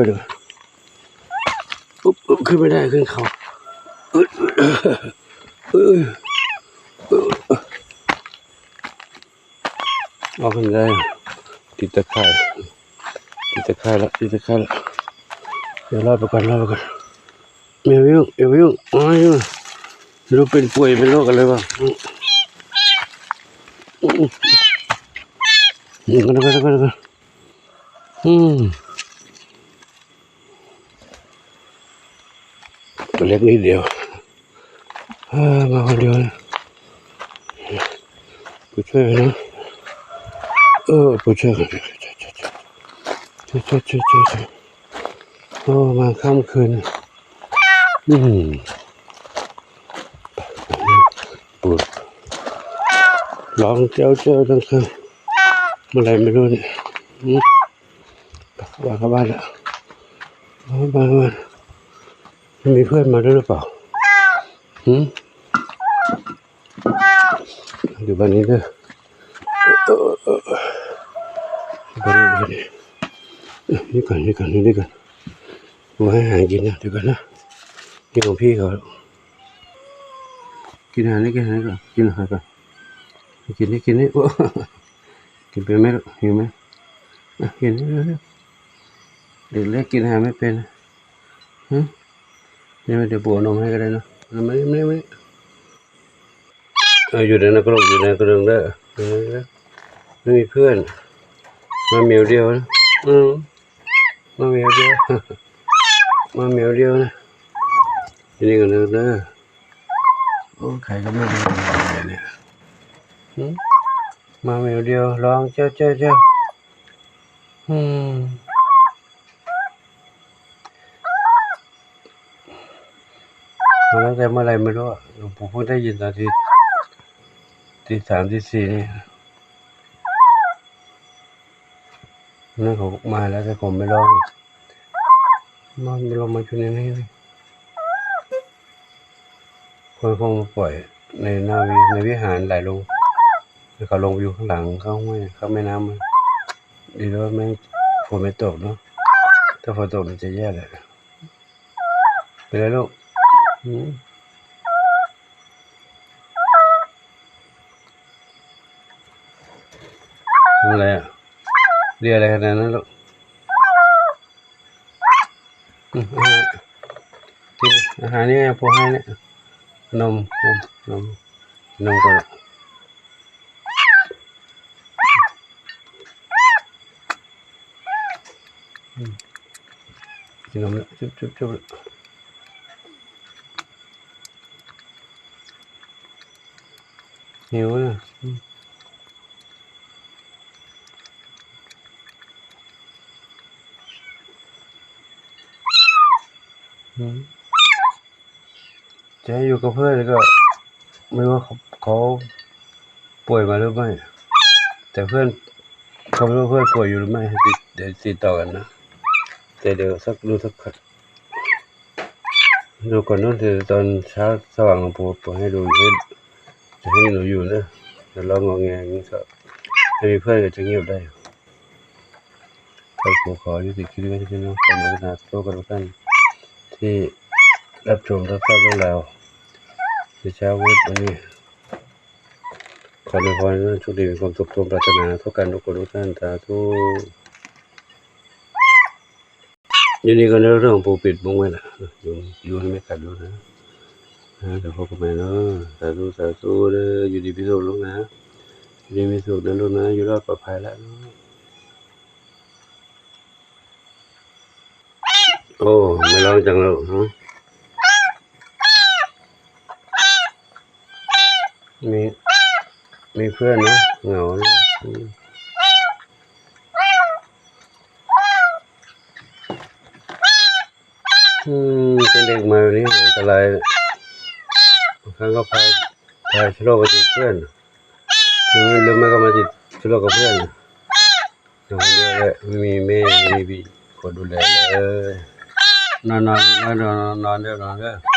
ຽວກ່ອນ ອຶບ ອຶບ ຂຶ້ນໄປໄດ້ ຂຶ້ນເຂົາ ອຶບ ອຶບ ອຶບ ອອກຂຶ້ນໄດ້ ຕິດຕາຂ່າຍ ຕິດຕາຂ່າຍລະ ຕິດຕາຂ່າຍລະ ດຽວລອດໄປກ່ອນ ລອດໄປກ່ອນ ແມວຢູ່ ແມວຢູ່ ໂອ້ຍ ຮູ້ເປັນປ່ວຍເປັນໂລກກັນເລີຍວ່າ ອືມ ອືມ ອືມ ອືມ ອືມ ອືມ ອືມ ຕົວເລັກນິດດຽວ ເອີ ມາຄົນດຽວນະ ຜູ້ຊ່ວຍນະ ເອີ ຜູ້ຊ່ວຍ ໂອ້ ມາຄ່ຳຄືນ ອືມ ປູດ ຮ້ອງເຈົ້າໆ ຈັ່ງຄື ເມື່ອໃດໄມ່ຮູ້ນີ້ ອືມ ວ່າເຂົ້າບ້ານລະ ເຂົ້າບ້ານ ເຂົ້າບ້ານ ມີເພື່ອນມາດ້ວຍຫຼືເປົ່າ? ຫືມ? ຢູ່ບ້ານນີ້ເດີ ເອີ ເອີ ເອີ ຢູ່ບ້ານນີ້ ຢູ່ບ້ານນີ້ ຢູ່ນີ້ກ່ອນ ຢູ່ນີ້ກ່ອນ ຢູ່ນີ້ກ່ອນ ບໍ່ໃຫ້ຫາກິນນະ ດຽວກ່ອນນະ ນີ້ຂອງພີ່ເຂົາ ກິນອາຫານນີ້ ກິນອາຫານນີ້ກ່ອນ ກິນອາຫານກ່ອນ ກິນນີ້ ກິນນີ້ ໂອ້ ກິນເປັນໄໝລູກ ຫິວໄໝ? ອະ ກິນນີ້ ເດັກໆ ກິນອາຫານໄມ່ເປັນ ຫື ດຽວ ດຽວປູເອົານົມໃຫ້ກໍໄດ້ເນາະ ມານີ້ ມານີ້ ມານີ້ ເອີ ຢູ່ໃນນັ້ນກໍລູກ ຢູ່ໃນນັ້ນກໍເດີ ເດີ ເດີ ບໍ່ມີເພື່ອນ ມາແມວດຽວນະ ອືມ ມາແມວດຽວ ມາແມວດຽວນະ ຢູ່ນີ້ກໍເດີ ເດີ ໂອ້ ໄຂ່ກໍບໍ່ໄດ້ເລີຍ ຫື ມາແມວດຽວ ຮ້ອງເຈົ້າ ເຈົ້າ ເຈົ້າ ຫືມ ມາຕັ້ງແຕ່ເມື່ອໃດໄມ່ຮູ້ ປູເພິ່ງໄດ້ຍິນຕອນທີ ທີສາມ ທີສີ່ນີ້ ນັ້ນເຂົາມາແລ້ວ ແຕ່ເຂົາໄມ່ຮ້ອງ ມັນລົງມາຢູ່ໃນນີ້ ເພິ່ນຄົງມາປ່ອຍໃນໜ້າວິ ໃນວິຫານຫຼາຍໂລ ແລ້ວເຂົາລົງໄປຢູ່ຂ້າງຫຼັງ ເຂົ້າຫ້ວຍ ເຂົ້າແມ່ນ້ຳ ດີແລ້ວແມ່ນຝົນໄມ່ຕົກເນາະ ຖ້າຝົນຕົກນີ້ຈະແຍ່ແຫຼະ ເປັນໄລລູກ? ຫືມ? ເປັນໄລ? ເລຍອະໄລຂະໜາດນັ້ນລູກ? ອືມ ອາຫານ ກິນອາຫານນີ້ ປູໃຫ້ນີ້ ນົມ ນົມ ນົມ ກິນນົມກ່ອນ ອືມ ກິນນົມແລ້ວ ຈຸບ ຈຸບ ຈຸບ ຫິວນະ ອືມ ອືມ ຈະໃຫ້ຢູ່ກັບເພື່ອນກໍບໍ່ຮູ້ວ່າເຂົາປ່ວຍມາຫຼືໄມ່ ແຕ່ເພື່ອນ ເຂົາບໍ່ຮູ້ວ່າເພື່ອນປ່ວຍຢູ່ຫຼືໄມ່ ຕິດ ຕິດຕໍ່ກັນນະ ແຕ່ດຽວສັກ ດູສັກພັກ ດູກ່ອນເນາະ ດຽວຕອນເຊົ້າສະຫວ່າງປູ ປູໃຫ້ດູ ໃຫ້ ຈະໃຫ້ດູຢູ່ເດີ ແລ້ວລອງງໍແງ ໃຫ້ມີເພື່ອນກໍຈະງຽບໄດ້. ຂໍ ຂໍ ຂໍຍຸຕິຄລິບໄວ້ເທົ່ານີ້ເນາະ ຂໍອະນຸໂມທະນາສາທຸກັບທຸກທ່ານທີ່ຮັບຊົມຮັບຊາບເລື່ອງລາວ ເດຊະບຸດ ອັນນີ້ ຂໍອວຍພອນໃຫ້ໂຊກດີ ມີຄວາມສຸກສົມປາດຖະໜາ ທຸກການທຸກຄົນທຸກທ່ານ ສາທຸ. ຢູ່ນີ້ກໍເລື່ອງຜູ້ປິດບົງໄວ້ລະ ຢູ່ ຢູ່ໃຫ້ແມ່ກັດຢູ່ນະ ອາ ດຽວພົບກັນໃໝ່ເນາະ ສາທຸ ສາທຸເດີ ຢູ່ດີມີສຸກລູກນະ ຢູ່ດີມີສຸກນະລູກນະ ຢູ່ລອດປອດໄພລະເນາະ. ໂອ້ ໄປລອງຈັງລູກ ຫື ມີ ມີເພື່ອນເນາະ ເຫງົາເນາະ ອືມ ອືມ ເປັນເດັກໃໝ່ແບບນີ້ອັນຕະລາຍ ບາງຄັ້ງກໍພາ ພາສະໂລກໄປຕິດເພື່ອນ ຫຼື ຫຼື ແມ່ນກໍມາຕິດສະໂລກກັບເພື່ອນ ຢູ່ຄົນດຽວແຫຼະ ບໍ່ມີແມ່ ບໍ່ມີພີ່ ຄົນດູແລເລີຍ ນອນ ນອນ ນອນ ນອນເດີ ນອນເດີ.